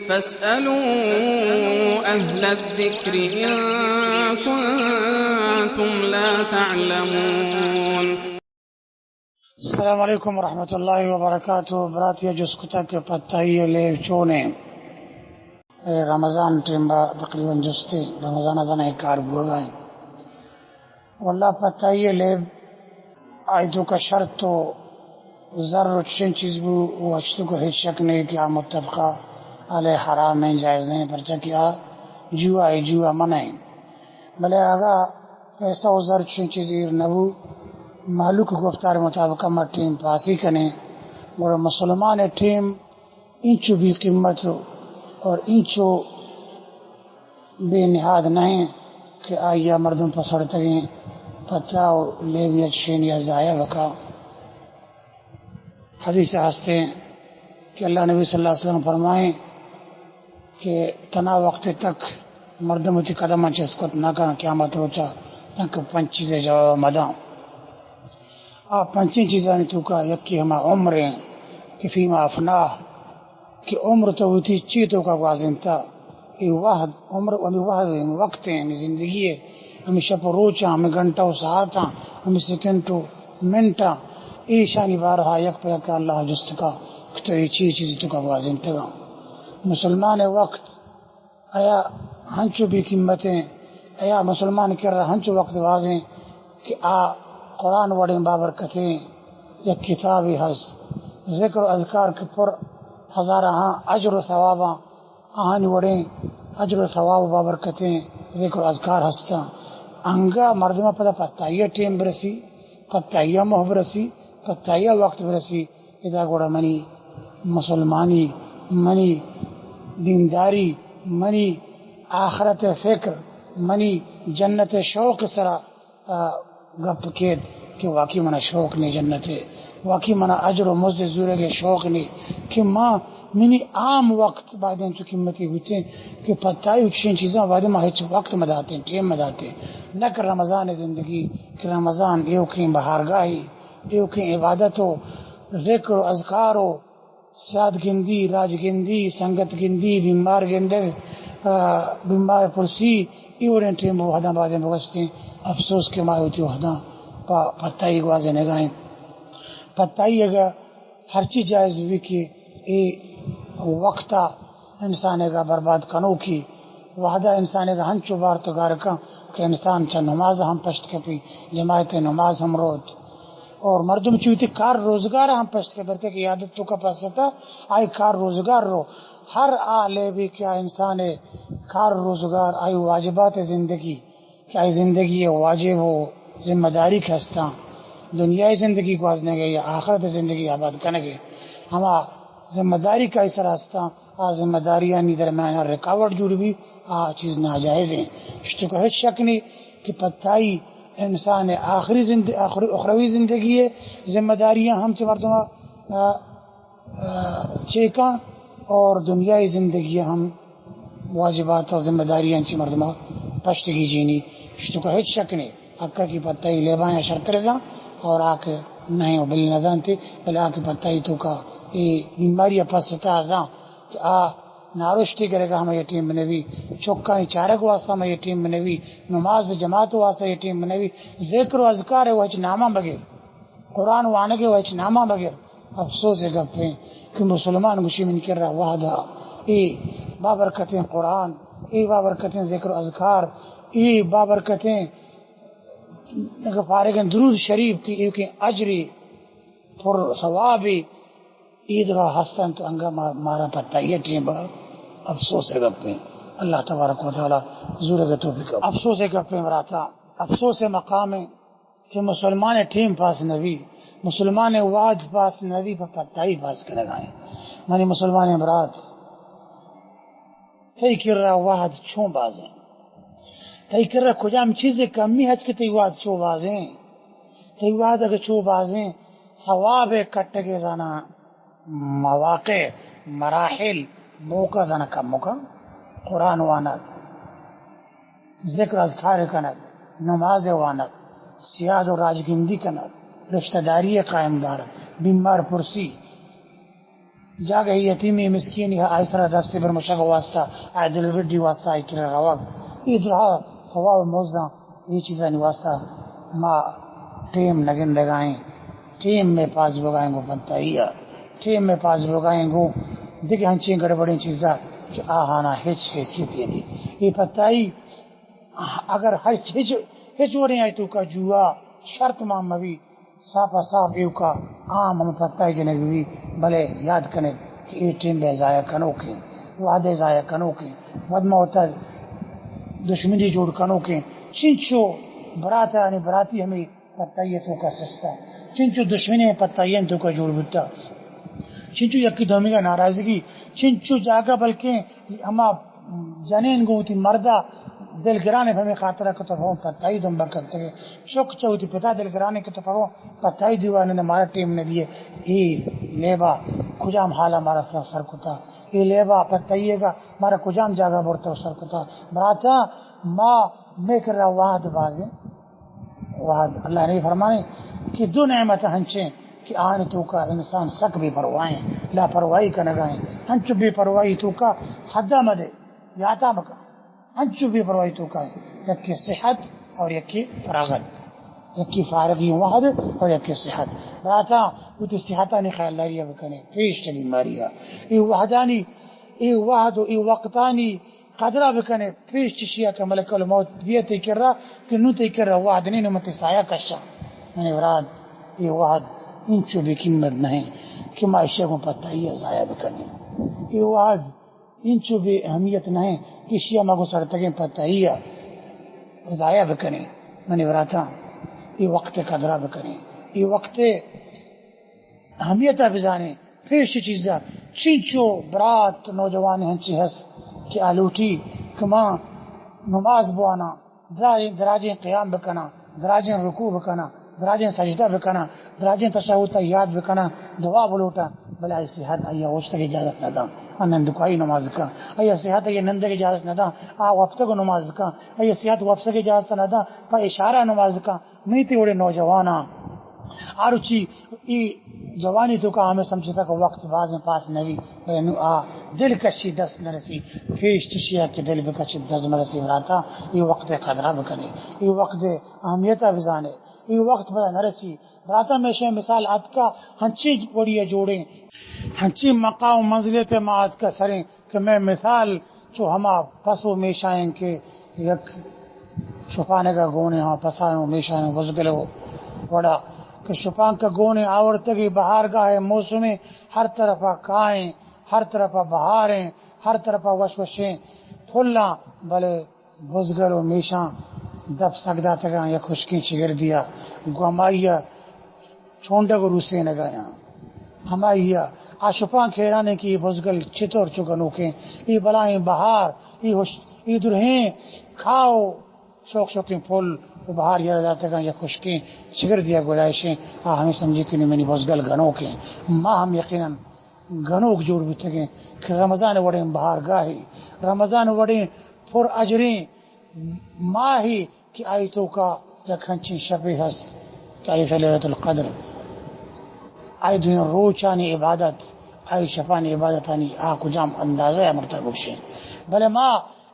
فاسألوا أهل الذكر إن كنتم لا تعلمون. السلام علیکم ورحمۃ اللہ وبرکاتہ۔ براتی ءَ جست کتگ کہ پتائی ءِ لیب چون ایں؟ اے رمضان ٹیم با تقریباً جستے، رمضان ءَ زاناں اے کار بوگا ایں۔ واللہ پتائی ءِ لیب، آئی توکا شرط و زر و چشیں چیز بو، و اچ توکا ہچ شک نہیں کہ آ متفقہ علیہ حرام ایں، جائز نہیں، پرچا کہ آ جوا ایں، جوا منع ایں۔ بلے اگا پیسہ و زر چشیں چیز ایر نبو، مہلوک گفتار مطابق ما ٹیم پاسی کنیں، گڑا مسلمان ٹیم انچو بے قیمت و اور انچو بے نہاد نہ ایں کہ آئی ءَ مردم پہ سڑتگیں پتا و لیبی ءَ چشیں یا ضائع بکا۔ حدیث ءَ ہستیں کہ اللہ نبی صلی اللہ علیہ وسلم فرمائیں کہ تنا وقت تک مردم وتی قدماں چست کت نہ کن قیامت روچا، تنکہ پنچ چیزے جواب مداں۔ آ پنچیں چیزانی توکا یکے ہما عمر ایں کہ فیما افناہ، کہ عمر تو وتی چی توکا گوازینتا۔ اے وہد، عمر، ہمے وہد ایں، وقت ایں، ہمے زندگی ایں، ہمے شپ و روچاں، ہمے گھنٹہ و ساعتاں، ہمے سیکنڈ و منٹاں، ایشانی بارہا یک پہ یک اللہ جست کا کہ تو اے چی چیزی توکا گوازینتگا۔ مسلمان وقت آیا ہنچو بے قیمتیں، آیا مسلمان کرا ہنچو وقت بازیں کہ آ قرآن وڑیں بابرکتیں یک کتابے ہست، ذکر و اذکار کہ پر ہزاراں اجر و ثواباں، آہانی وڑیں اجر و ثواب و بابرکتیں ذکر و اذکار ہستاں۔ انگا مردم پدا پتائی ٹیم برسی، پتائی موہ برسی، پتائی وقت برسی، ادا گڑا منی مسلمانی، منی دینداری، منی آخرت فکر، منی جنت شوق سرا، آ، گپ کیت کہ واقعی منا شوق نی جنت، واقعی منا اجر و مزد زورگ شوق نی کہ ما منی عام وقت بعدیں چو قیمتی بوتیں کہ پتائی و چشیں چیزاں بعد ما ہچ وقت مداتیں، ٹیم مداتیں۔ نہ کہ رمضان زندگی کہ رمضان ایوکیں بہارگاہی، ایوکیں عبادت و ذکر و اذکار و سیاد گندی، راج گندی، سنگت گندی، بیمار گندگ، آ، بیمار پرسی، اے وڑیں ٹیم وہداں بازیں بگوستیں۔ افسوس کہ ما وتی وہداں پہ پتائی گوازینگا ایں۔ پتائی اگہ ہرچی جائز بی کہ اے وقتا انسان اگہ برباد کنوکی وہدہ انسان ءَ ہنچو بارت و گار کن کہ انسان چہ نماز ہم پشت کپی، جماعت نماز ہم روت، اور مردم چہ وتی کار روزگار ہم پشت کپی، بلکہ کہ عادت توکا پستا آئی کار روزگار رو۔ ہر آ لیبی کہ آ انسان کار روزگار، آئی واجبات زندگی، کہ آئی زندگی واجب و ذمہ داری کہ ہستاں، دنیای زندگی گوازنگے یا آخرت زندگی آباد کنگے، ہما ذمہ داری کہ آئی سر ہستاں، آ ذمہ داریانی درمیان رکاوٹ جوڑ بی، آ چیز ناجائز ایں۔ اشتو کہ ہچ شک نی کہ پتائی انسان آخری زند-، آخری اخروی زندگی ذمہ داریاں ہم چہ مردم، آ، آ، چیکاں اور دنیای زندگی ہم واجبات اور ذمہ داریاں چہ مردم پشت گیجینی۔ اشتو کہ ہچ شک نی۔ حقا کہ پتائی لیباں یا شرتر زان اور آ کہ نہیں و بل نزانتے، بلے آ کہ پتائی توکا اے بیماری پستا زان کہ آ نارشتے گرگا ہم اے ٹیم بنوی، چکانی چارگ واسطہ ہم اے ٹیم بنوی، نماز جماعت واسطہ اے ٹیم بنوی، ذکر و اذکار و ہچ ناماں بغیر، قرآن وانگ و ہچ ناماں بغیر۔ افسوس گپیں کہ مسلمان گوشی من کرا وہدا اے بابرکتیں قرآن، اے بابرکتیں ذکر و اذکار، اے بابرکتیں اگہ فارغیں درود شریف کہ ایوکیں اجری پر ثوابی اے درا ہستن تو انگا ما-، مارا پتہ یہ ٹیم با افسوس گپیں۔ اللہ تبارک و تعالی زورگ توفیق۔ افسوس گپیں براتا، افسوس مقامیں کہ مسلمان ٹیم پاس نبی، مسلمان وعد پاس نبی، پہ پتائی پاس کنگائیں۔ منی مسلمان برات، تئی کرا وہد چون بازیں؟ تئی کرا کجام چیزے کمی ہست کہ تئی وہد چو بازیں؟ تئی وہد اگہ چو بازیں، ثواب کٹگے زانا مواقع، مراحل، موقع زانا کمکا۔ قرآن وانگ، ذکر اذکار کنگ، نماز وانگ، سیاد و راجگندی کنگ، رشتہ داری قائم دارگ، بیمار پرسی، جاگہ یتیمی مسکینی آئی سرا دست برمشگ واسطہ، آئی دلبڈی واسطہ، آئی کرا روگ، اے درہا ثواب مزداں، اے چیزانی واسطہ ما ٹیم نہ گندگائیں، ٹیم میں پاس بوگائیں گوں پتائی ءَ، ٹیم میں پاس بوگائیں گوں دگہ ہنچیں گڑبڑیں چیزا کہ آہانا ہچ حیثیت نہیں۔ اے پتائی اگر ہر ہچ، ہچ وڑیں آئی توکا جوا شرط مان مبی، صاف ءَ صاف ایوکا عام ہم پتائی جنگ بی، بلے یاد کنے کہ اے ٹیم بے ضائع کنوکیں، وعدے ضائع کنوکیں، ود موتر دشمنی جوڑ کنوکیں، چنچو براتانی براتی ہمیں پتائی توکا سستا، چنچو دشمنی پتائی توکا جوڑ بوتا، چنچو یکی دومی کا ناراضگی، چنچو جاگہ بلکیں ہما جنین گوں وتی مردا دلگران پہ ہمے خاطرا کہ تو پہ پتائی دمبا کپتگے، چک چہ وتی پتا دلگران کہ تو پہ پتائی دیوان نے مارا ٹیم نہ دیے، اے لیبا کجام حالا مارا سر کتا، اے لیبا پتائی گا مارا کجام جاگہ برتا سر کتا۔ براتا ما میکر وعد بازیں وہد اللہ نے فرمانے کہ دو نعمت ہنچیں کہ آن توکا انسان سک بے پرواہیں، لاپرواہی کنگائیں۔ ہنچو بے پرواہی توکا حدا مدے، یاتا مکن۔ ہنچو بے پرواہی توکا یکی صحت اور یکی فراغت، یکی فارغی وہد اور یکی صحت۔ براتا وتی صحتانی خیال داری بکنے پیش چہ بیماری۔ اے وہدانی، اے وہد و اے وقتانی قدرا بکنے، پیش چشیا کہ ملک الموت بیئے تئی کرا، کہ نوں تئی کرا وہد نیں، نوں من تئی سایہ کشاں۔ منی برات، اے وہد انچو بے قیمت نہیں کہ ما اشیا گوں پتائی ضائع بکنیں۔ اے وہد انچو بے اہمیت نہیں کہ اشیا ما گوں سرتگیں پتائی ضائع بکنیں۔ منی براتاں، اے وقت قدرا بکنیں، اے وقت اہمیت ءَ بزانیں۔ پیش چیز ءَ چنچو برات نوجوان ہنچی ہست کہ آ لوٹی کہ ما نماز بواناں، دراجیں، دراجیں قیام بکناں، دراجیں رکوع بکناں، دراجیں سجدہ بکناں، دراجیں تشہد تحیات بکناں، دعا بلوٹاں، بلے آئی صحت آئی اوشتگ اجازت نہ داں، آ نندکائی نماز کن، آئی صحت آئی نندگ اجازت نہ داں، آ وپسگ نماز کن، آئی صحت وپسگ اجازت نہ داں، پہ اشارہ نماز کن۔ منی تئی وڑیں نوجواناں آ روچی اے جوانی توکا ہمے سمجھتا کہ وقت بازیں پاس نہ بی، بلے نوں آ دلکشی دست نہ رسی۔ پیش چشیا کہ دل بکشی دست نہ رسی، براتا اے وقت قدرا بکنے، اے وقت اہمیتا بزانے، اے وقت پدا نہ رسی۔ براتا ہمیشہ مثال آتکا ہنچیں وڑیا جوڑیں، ہنچیں مقام و منزلے تے ما آتکا سریں کہ مئے مثال چو ہما پس و میشاں کہ یک شپانگا گونیں، ہما پساں و میشاں بزگل و وڑا کہ شپانکا گونیں آورتگی بہارگاہ موسمیں، ہر طرفا کائیں، ہر طرفا بہاریں، ہر طرفا وش وشیں پھلاں، بلے بزگل و میشاں دپ سگ داتگاں یک ہشکیں چگردیا، گوں ہمائیا چونڈگ و روسینگ ء آں۔ ہمائی ء آ شپانک حیران انت کہ اے بزگل چتور چو گنوکیں، اے بلائیں بہار، اے ہش-، اے درہیں کاہ و شوک شوکیں پھل و بہار یلہ داتگاں یک ہشکیں چگردے ء گلائشیں۔ آ ہمے سمجھی کہ نی منی بزگل گنوکیں۔ ما ہم یقیناً گنوک جوڑ بوتگیں کہ رمضان وڑیں بہارگاہے، رمضان وڑیں پر اجریں ماہے کہ آئی توکا یک ہنچیں شپے ہست کہ آئی لیلۃ القدر، آئی دوئیں روچانی عبادت، آئی شپانی عبادتانی آ کجام اندازہ ء مرتبہ بگشیں۔ بلے ما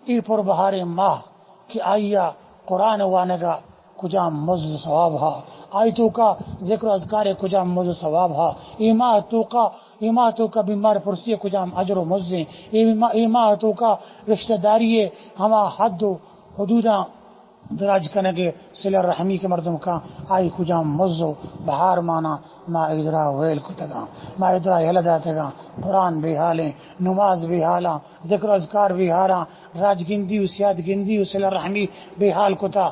اے پر بہاریں ماہ کہ آئی ء قرآن وانگ ء کجام مز ثواب ہا، آئی توکا ذکر و اذکار ء کجام مز ثواب ہا، اے ماہ توکا، اے ماہ توکا بیمار پرسی ء کجام اجر و مزیں، اے ماہ، اے ماہ توکا رشتہ داری ء ہما حد و حدوداں دراج کنگ ء صلہ رحمی کہ مردم کاں، آئی کجام مز و بہار ماناں ما ادرا ویل کتگاں، ما ادرا یلہ داتگاں۔ قرآن بے حالیں، نماز بے حالاں، ذکر و اذکار بے حالاں، راج گندی و سیاد گندی و صلہ رحمی بے حال کتا،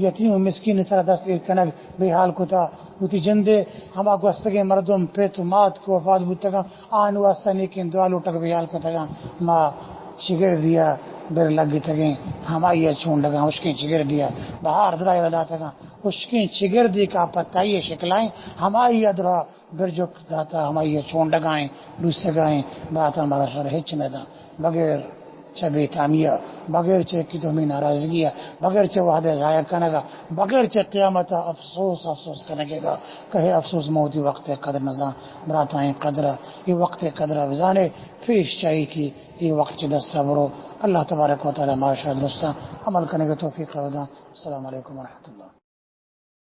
یتیم و مسکین سرا دست ایر کنگ بے حال کتا، وتی جندے ہما گوستگیں مردم پت و مات کہ وفات بوتگاں، آن واسطہ نیکیں دعا لوٹگ بے حال کتگاں۔ ما چگردیا بر لگتگیں، ہمائی ء چونڈگاں، ہشکیں چگردیا بہار درا یلہ داتگاں، ہشکیں چگردے کہ آ پتائی ء شکلائیں، ہمائی ء درا برجک داتا، ہمائی ء چونڈگائیں، لوسگائیں، براتاں مارا شر ہچ نہ داں بغیر چہ بے تامی ءَ، بغیر چہ یکے دومی ناراضگی ءَ، بغیر چہ وہد ءِ ضائع کنگ ءَ، بغیر چہ قیامت ءَ افسوس، افسوس کنگ ءَ کہ ہے افسوس، من وتی وقت ءِ قدر نہ زان۔ براتاں، اے قدر ءَ، اے وقت ءِ قدر ءَ بزانے، پیش چہ اے کہ اے وقت چہ دست ءَ برو۔ اللہ تبارک و تعالی مارا شما درستاں عمل کنگ ءِ توفیق ءَ بداں۔ السلام علیکم ورحمۃ اللہ۔